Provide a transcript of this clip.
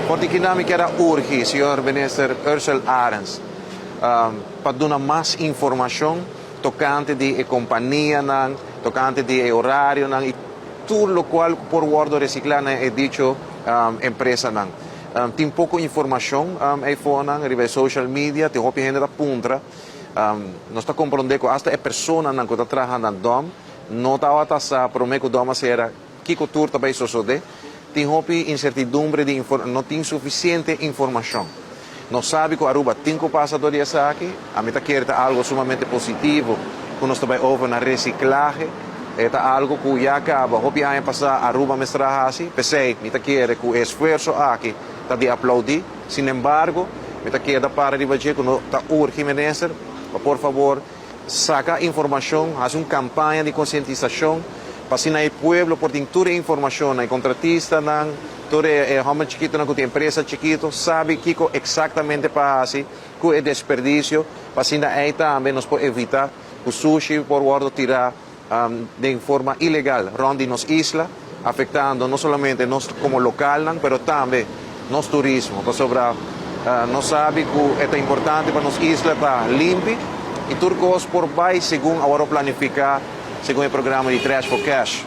For di akinan mi kier a urgi señor Minister Ursell Arends pa duna mas informacion tocante di e companianan, tocante di e horarionan y tur locual por wordo recicla na e dicho empresanan. Tin poco informacion eyfonan riba e social media, tin hopi hende ta puntra. Nos ta comprende cu hasta e personanan cu ta traha na dump no tawata sa prome cu dump a cera kico tur ta bay sosode. Tin hopi incertidumbre di no tin suficiente informacion. Nos sabi cu Aruba tin cu pasa door di esaki. Ami ta kere ta algo sumamente positivo cu nos ta bay over na reciclahe. E ta algo cu ya caba hopi aña pasa Aruba mester a haci. P'esey mi ta kere cu e esfuerso aki ta di aplaudi. Sin embargo, mi ta keda para riba dje cu no ta urgi Minister pa por fabor saca informacion, haci un campaña di concientisacion pa asina e pueblo por tin tur e informacionnan, e contratistanan, tur e homber chikitonan cu tin empresa chikito sabi kico exactamente pa haci cu e desperdicio pa asina ey tambe nos por evita cu sushi por wordo tira den forma ilegal rond di nos isla, afectando no solamente nos como localnan, pero tambe nos turismo, pasobra nos sabi cu e ta importante pa nos isla ta limpi y tur cos por bay segun awor a planifica segun e programa di Trash for Cash.